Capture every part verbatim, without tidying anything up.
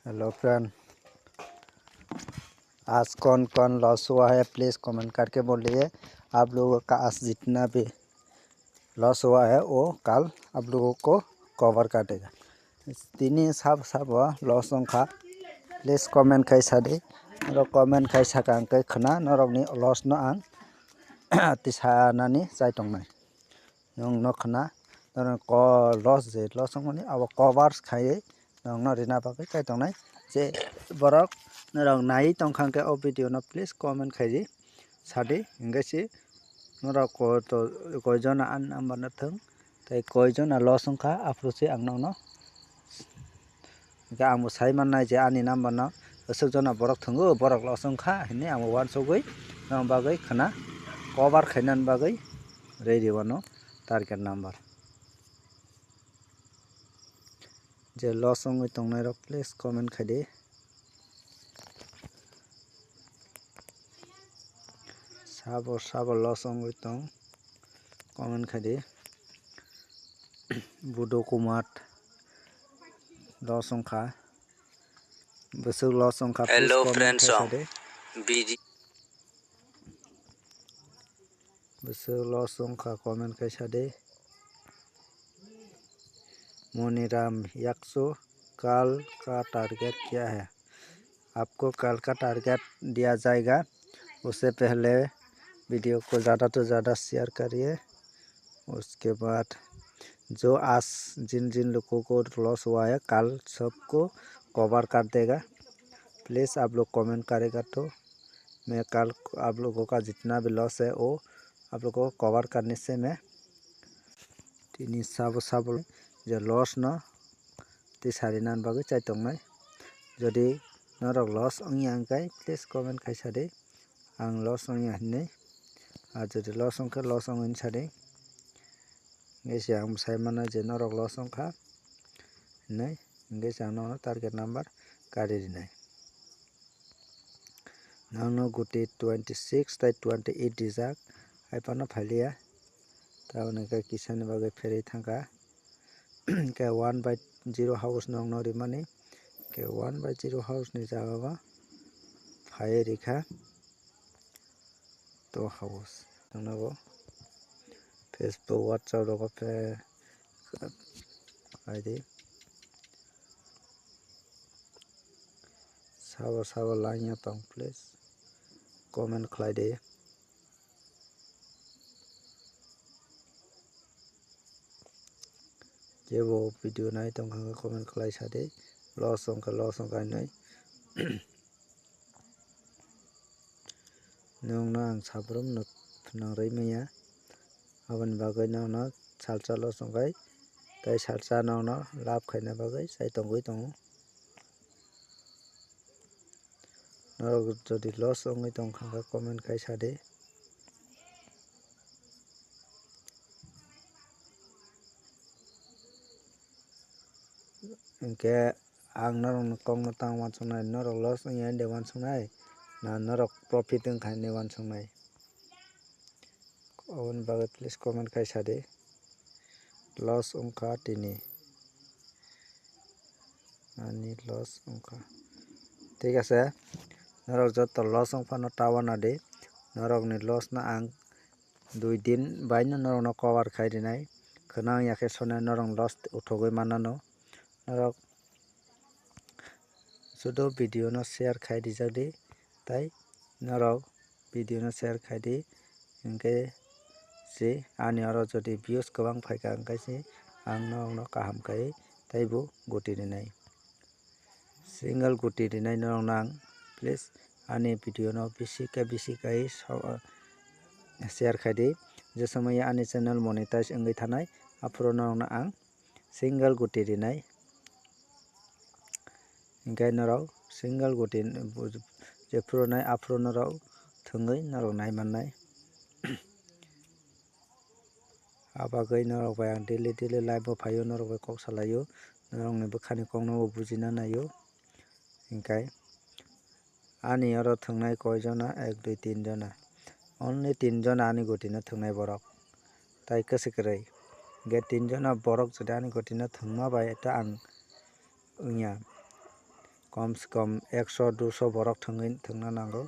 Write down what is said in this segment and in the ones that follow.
Hello friend, आज कौन कौन लॉस हुआ है, प्लीज कमेंट करके बोलिए। आप लोगों का आज जितना भी लॉस हुआ है, वो कल आप लोगों को कवर कर देगा। Tini sabo sabo loss wngkha, please comment khai sadi. Norok comment khai sakha hwnkhe khwna norokni loss no ang tisanani chai tongnai. Nwng no khwna, norok ko loss je loss wngmani abo cover khaiwi nwng no rina bagwi chai tongnai. Je borok norok naiwi tongkha hwnkhe o video no please comment khaidi sadi, hwnkhe si norok ko to koi jona ani number no thwng tei koi jona loss wngkha aphuru se ang nokno. Hwnkhe ang bo sai mannai je ani number no aswk jona borok thwngo, borok loss wngkha hinwi ang bo uansugwi nokni bagwi khwna cover khainani bagwi rwi rwano target number. Je loss wngwi tongnai rok please comment khaidi. Sabo sabo loss wngwi tong comment khaidi. Budo Kumar loss wngkha. Bwswk loss wngkha, please comment khai sadi. Bwswk loss wngkha comment khai sadi. Moniram Yaksu, कल का टारगेट क्या है? आपको कल का टारगेट दिया जाएगा। उससे पहले वीडियो को ज़्यादा से ज़्यादा शेयर करिए। उसके बाद जो आज जिन जिन लोगों को लॉस हुआ है, कल सबको कवर कर देगा। प्लीज आप लोग कमेंट करेगा तो मैं कल आप लोगों का जितना भी लॉस है वो आप लोगों को कवर करने से मैं tini sabo sabo je loss no tei sari nan bagwi chai tongnai. Jodi norok loss wngya hwnkhe please comment khai sadi, ang loss wngya hinwi. Ar jodi loss wngkhe loss wngwi sadi. Hwnkhe se ang sai mano je norok loss wngkha hinwi, hwnkhe se ang nono target number kari rinai. Nangno guti twenty six tei twenty eight rijak, hai phano phailiya. Tamoni khe kisani bagwi pherwi thangkha. Khe one by zero house nokno rimani. Khe one by zero house ni jaga o phai rikha two house. Nangno bo Facebook, WhatsApp rogo phe khlai di. Sabo sabo line o tong please comment khlai di. Jebo video nai tongkha hwnkhe comment khlai sadi, loss wngkha loss wngkha hinwi. Nwngno ang sabrumno phwnang rwi manya, aboni bagwi nwngno salsa loss wngkhai tei salsa nwngno lab khaina bagwi chai tongwi tongo. Norok jodi loss wngwi tongkha hwnkhe comment khai sadi. Hinkhe ang norokni kokno tang uansuknai, norok loss wngya de uansuknai, na norok profit wngkha hinwi uansuknai? Aboni bagwi please comment khai sadi. Loss wngkha tini. Ani loss wngkha. Thik ase, norok joto loss wngphano ta uanadi. Norokni loss no ang dui din baino norokno cover khai rinai. Khwnang ya khe sone norok loss uthogwi mannano. Norok sudo video no share khai rijak di, tai norok video no share khai di, hinkhe se ani oro jodi views kwbang phaikha hinkhe se ang norokno kaham khai taibo guti rinai. Single guti rinai norokno ang, please ani video no bisi khe bisi khai share khai di, je somoi ani channel monetize wngwi thanai aphuru norokno ang single guti rinai. Hinkhe norok single guti jephuru nai aphuru norok thwngwi norok nai mannai. Abagwi norok bai ang daily daily life o phaio, norok bai kok salaio, norokni bwkhani kokno bo bujina naio. Hinkhe ani oro thwngnai koi jona? Ek, dui, tin jona. Only tin jona ani gutino thwngnai borok. Tai kwswk kwrwi. Hinkhe tin jona borok jodi ani gutino thwngma bai ta ang wngya. kom se kom ekso duiso borok thwngwi, thwngna nango.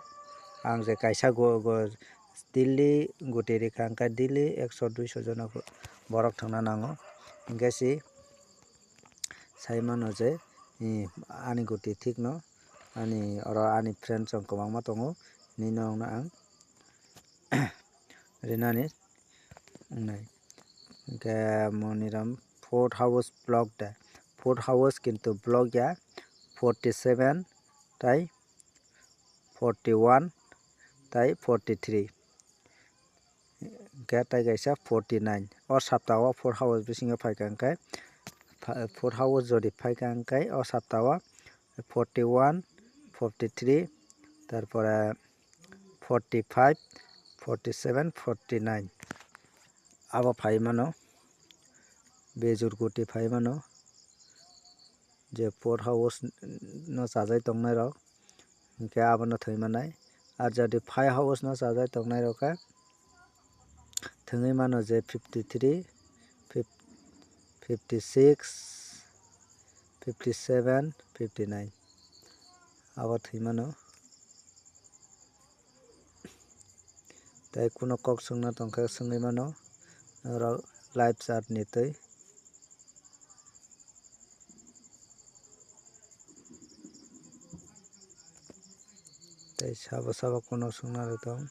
Ang je kaisa go, go daily guti rikha, hwnkhe daily ekso duiso jona borok thwngna nango. Hwnkhe se sai mano je, ani guti thikno, ani oro ani friends rok kwbangma tongo, hinwi norokno ang rinani wngnai. Hwnkhe Moniram fourth house block de, fourth house kintu block ya, forty seven tai forty one tai forty three, hwnkhe tai kaisa forty nine. O saptao fourth house bisingo phaikha hwnkhe, fourth house jodi phaikha hwnkhe o saptao forty one, forty three, tarpore forty five, forty seven, forty nine abo phai mano, bejor guti phai mano, je fourth house no chajai tongnai rok, hwnkhe abono thwi mannai. Ar jodi five house no chajai tongnai rok khe thwngwi mano je fifty three, fifty six, fifty seven, fifty nine abo thwi mano. Tei kuno kok swngna tongkhe swngwi mano, norok live chat ni twi. Tei sabo sabo kuno swngna rw tong.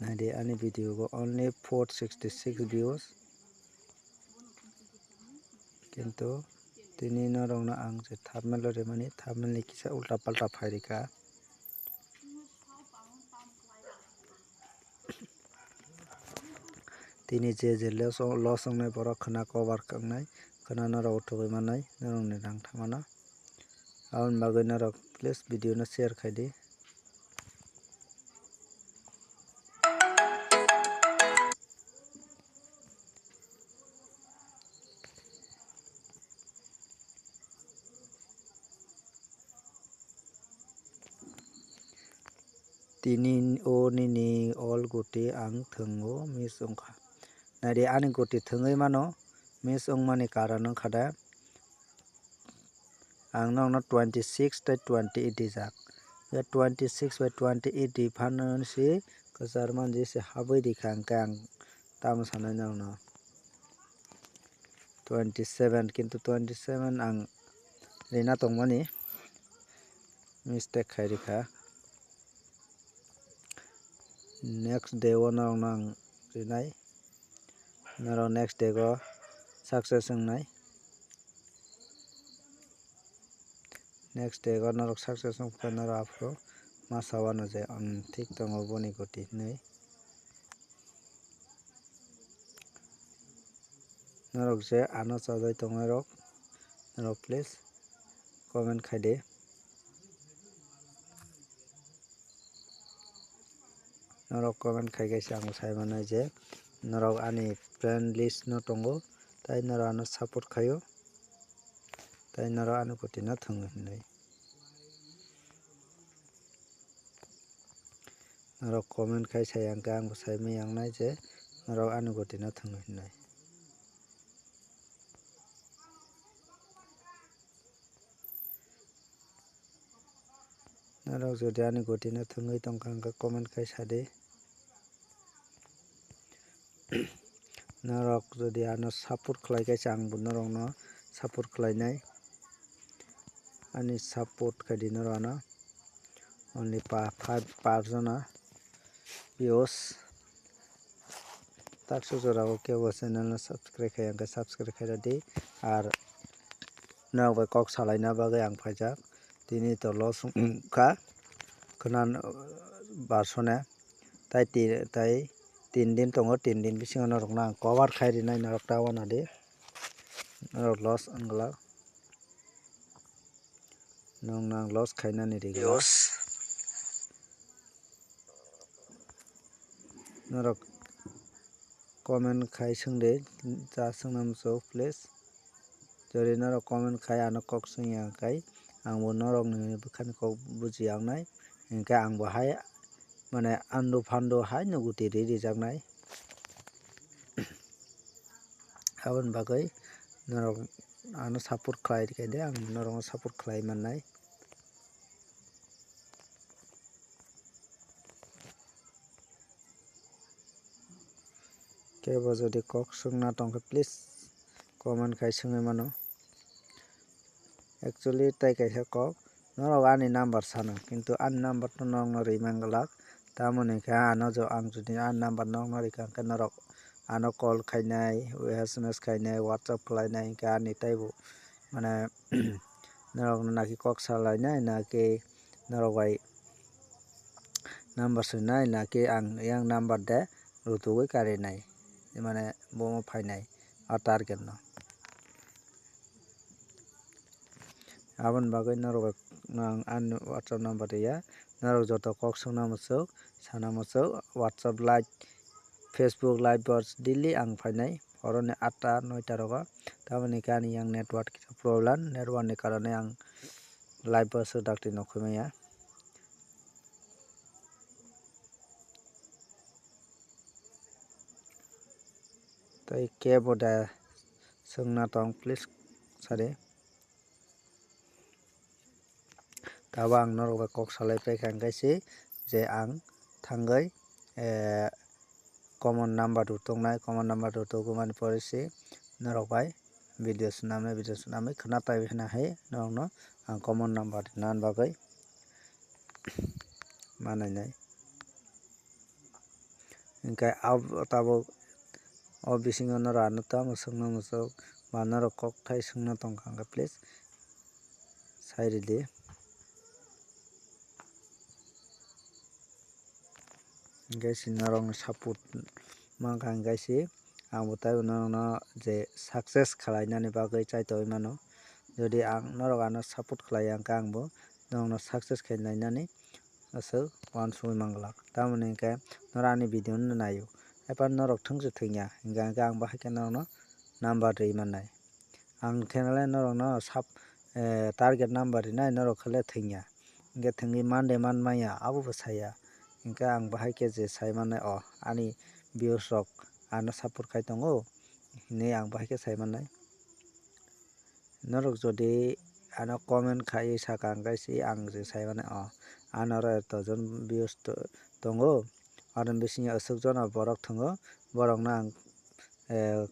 Naidi ani video go only four sixty six views. Kintu tini norokno ang je thumbnail o rimani, thumbnail ni kisa ulta palta phai rikha. Tini je je loss, loss wngnai borok khwna cover kha wngnai, khwna norok uthugwi mannai, norokni rang thamano. Aboni bagwi norok please video no share khai di. Tini o nini all guti ang thwngo miss wngkha. Naidi ani guti thwngwi mano miss wngmani karon wngkha de. Ang nokno twenty six tei twenty eight rijak. Ya twenty six bai twenty eight ri phano si kwchar manji se habwi rikha hwnkhe ang tamo sanai nokno. Twenty seven, kintu twenty seven ang rina tongmani mistake khai rikha. Next day o norokno ang rinai, norok next day o success wngnai. Next day o norok success wngkha, norok aphuru ma sa uanw je, um, thik tongo boni goti hinwi. Norok je ano chajai tongnai rok, norok please comment khai di. Norok comment khai khe se ang sai manai je norok ani friend list no tongo, tai norok ano support khaio, tai norok ani goti no thwng hinwi. Norok comment khai sai hwnkhe ang bo sai maya wngnai je norok ani goti no thwng hinwi. Norok jodi ani goti no thwngwi tongkha hwnkhe comment khai sa di. Norok jodi ano support khlai khe se ang bo norokno support khlainai. Ani support khai di norok ano. Only pa-, five percent o views. Taksa jora o kebo channel no subscribe khai ya hwnkhe subscribe khai rw di. Ar norok bai kok salaina bagwi ang phaijak. Tini to loss wngkha khwna barsone. Tai ti-, tai tin din tongo, tin din bisingo norokno ang cover khai rinai norok ta uanadi. Norok loss wngla. Nwng nang loss khainani rigla. Yes. Norok comment khai swngdi, ja swngna muchuk, please. Jodi norok comment khai ano kok swngya khai, ang bo norokni bwkhani kok bujiya wngnai. Hinkhe ang bo hai mane andu phandu hai no guti ri rijaknai. Aboni bagwi norok ano support khlai rikha de, ang norokno support khlai mannai. Kebo jodi kok swngna tongkhe, please comment khai swngwi mano. Actually, tai kaisa kok, norok ani number sana, kintu ani number to norokno ri man glak. Tamoni khe ano jo, ang jodi ani number norokno rikha, hwnkhe norok ano call khainai, S M S khainai, WhatsApp khlainai, hinkhe ani taibo, mane, norokno naki kok salainai, naki norok bai number swinai, naki ang yang number de rutugwi karinai, mane, bomo phainai a target no. Aboni bagwi norok bai ang ani WhatsApp number riya, norok joto kok swngna muchuk, sana muchuk, WhatsApp live, Facebook live bo daily ang phainai, horoni atta noita rogo. Tamoni khe ani yang network kisa problem, network ni karone ang live bo swk dakti nukhui maya. Tei kebo da swngna tong, please sadi. Tabo ang norok bai kok salai paikha, hwnkhe se je ang thangwi, eh, common number rw tongnai, common number rw tongmani pore se norok bai video swnamwi, video swnamwi khwna taiwi hwna hai norokno ang common number rwna bagwi manainai. Hinkhe abo tabuk o bisingo norok ano tamo swngna muchuk ba norok kokthai swngna tongkha, hwnkhe please sai ridi. Hwnkhe se norokni support mankha, hwnkhe se ang bo taibo norokno je success khlainani bagwi chaitogwi mano. Jodi ang norok ano support khlaiya, hwnkhe ang bo norokno success khe nainani aswk uansugwi manglak. Tamoni hinkhe norok ani video no naio, epha norok thwngse thwngya, hinkhe, hinkhe ang bahai khe norokno number rwi mannai. Ang khenale norokno sub, eh, target number rinai, norok khele thwngya. Hinkhe thwngwi mande man manya, abobo saya. Hinkhe ang bahai khe je sai mannai, o ani views rok ano support khai tongo hinwi ang bahai khe sai mannai. Norok jodi ano comment khaiwi sakha, hwnkhe se ang je sai mani, o ano oro eto jon views to-, tongo, aro bisingo aswk jono borok thwngo, borokno ang, eh,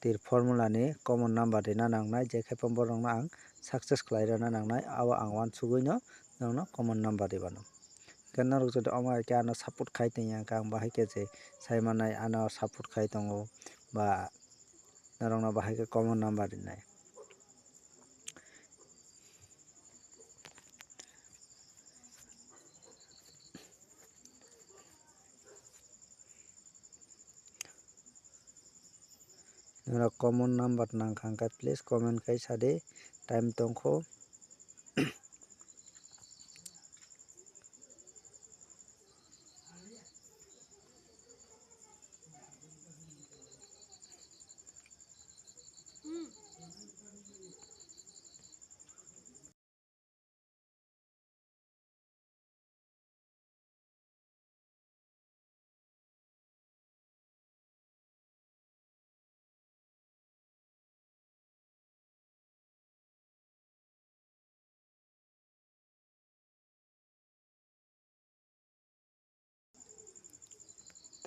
tir formula ni common number rina nangnai, je khe borokno ang success khlai rwna nangnai, abo ang uansugwino norokno common number ribano. Hwnkhe norok jodi omo hai khe ano support khai tongya, hwnkhe ang bahai khe je sai mannai ano support khai tongo ba norokno bahai khe common number rinai. Norok common number nangkha hwnkhe please comment khai sadi, time tongkho.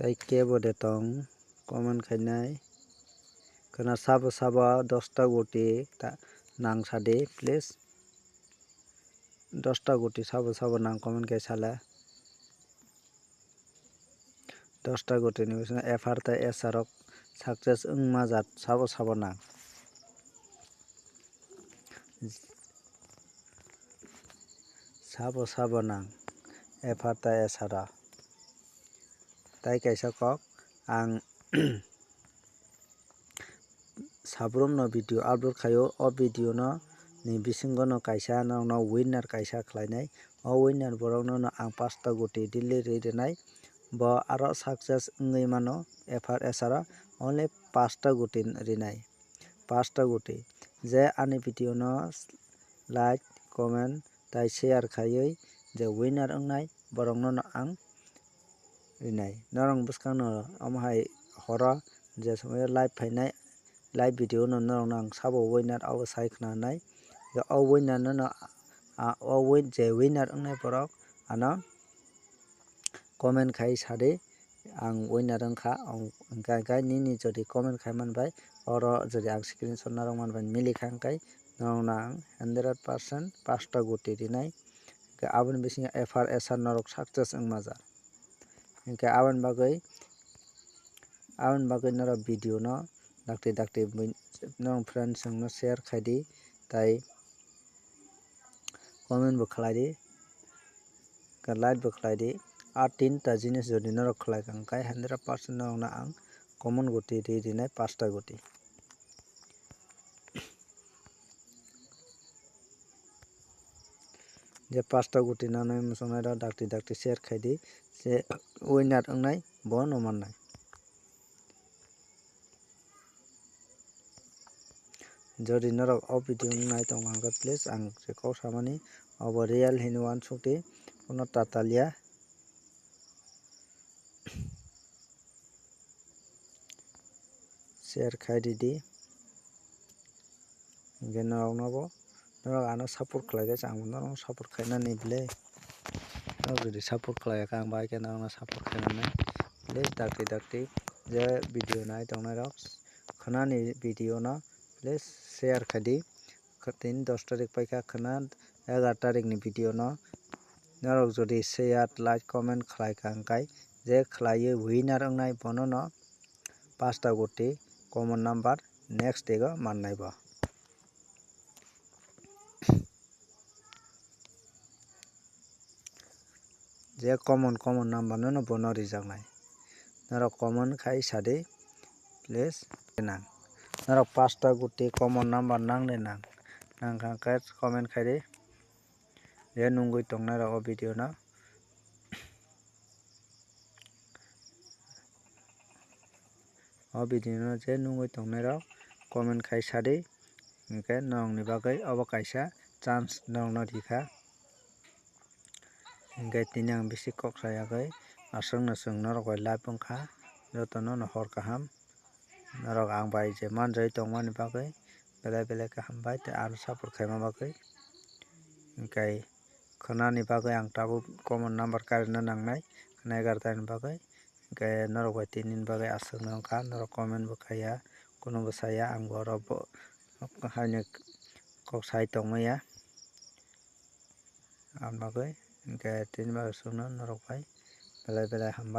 Tei kebo de tong comment khainai. Khwna sabo sabo dosta guti ta nang sadi, please. Dosta guti sabo sabo nang comment khai sala. Dosta guti ni bisingo F R tei S R rok success wngma jat sabo sabo nang. Sabo sabo nang F R tei S R o. Tai kaisa kok ang sabrumno video upload khaio, o video no ni bisingo no kaisa norokno winner kaisa khlainai. O winner borokno no ang pasta guti daily ri rwnai, bo aro success wngwi mano F R S R o only pasta guti rinai. Pasta guti. Je ani video no like, comment tai share khaiwi je winner wngnai borokno no ang rinai. Norok bwskangno omo hai horo je somoio live phainai, live video no norokno ang sabo winner abo sai khna nai. O winner no no, a, o win-, je winner wngnai borok ano comment khai sadi, ang winner wngkha. Hwnkhe, hwnkhe nini jodi comment khai man bai, oro jodi ang screenshot narwk man bai, mili kha hwnkhe norokno ang hundred percent pasta guti rinai. Hwnkhe aboni bisingo F R S R norok success wngma ja. Hwnkhe aboni bagwi, aboni bagwi norok video no dakti dakti bui-, norok friends rokno share khai di, tai comment bo khlai di, like bo khlai di. A tinta jinis jodi norok khlai kha hwnkhe hundred percent norokno ang common guti ri rinai pasta guti. Je pasta guti nanai muchungnairok dakti dakti share khai di, je winner wngnai bo no mannai. Jodi norok o video no nai tongkha hwnkhe, please ang je kok samani, obo real hinwi uansuk di, kuno tatalia. Share khai ridi. Hwnkhe norokno bo, norok ano support khlai khe, ang bo norokno support khainani bwle. Norok jodi support khlai kha, ang bai khe norokno support khainani. Please dakti dakti je video nai tongnairok khwnani video no please share khai di. Kha-, tini dos tarik paikha khwna, egar tarikni video no norok jodi share, like, comment khlai kha hwnkhe, je khlaiwi winner wngnai bono no pasta guti common number next day o mannai bo. Je common, common number no, no bono rijaknai. Norok comment khai sadi, please, nang. Norok pasta guti common number nang de nang. Nang kha khe comment khai di. Je nungwi tongnai rok o video no. O video no je nungwi tongnai rok comment khai sadi. Hwnkhe norokni bagwi obo kaisa chance norokno rikha. Hwnkhe tini ang bisi kok sayagwi aswkno chwng norok bai live wngkha. Jotono no hor kaham. Norok ang bai je manjagwi tongmani bagwi belai belai kaham bai tei ano support khaima bagwi. Hwnkhe khwnani bagwi ang tabuk common number karina nangnai, khwna egartani bagwi. Hwnkhe norok bai tinini bagwi aswkno wngkha, norok comment bo khaiya, kuno bo saya, ang bo oro bo haino kok sai tongmaya. Ang bagwi hwnkhe tini bagwi aswkno norok bai belai belai hambai.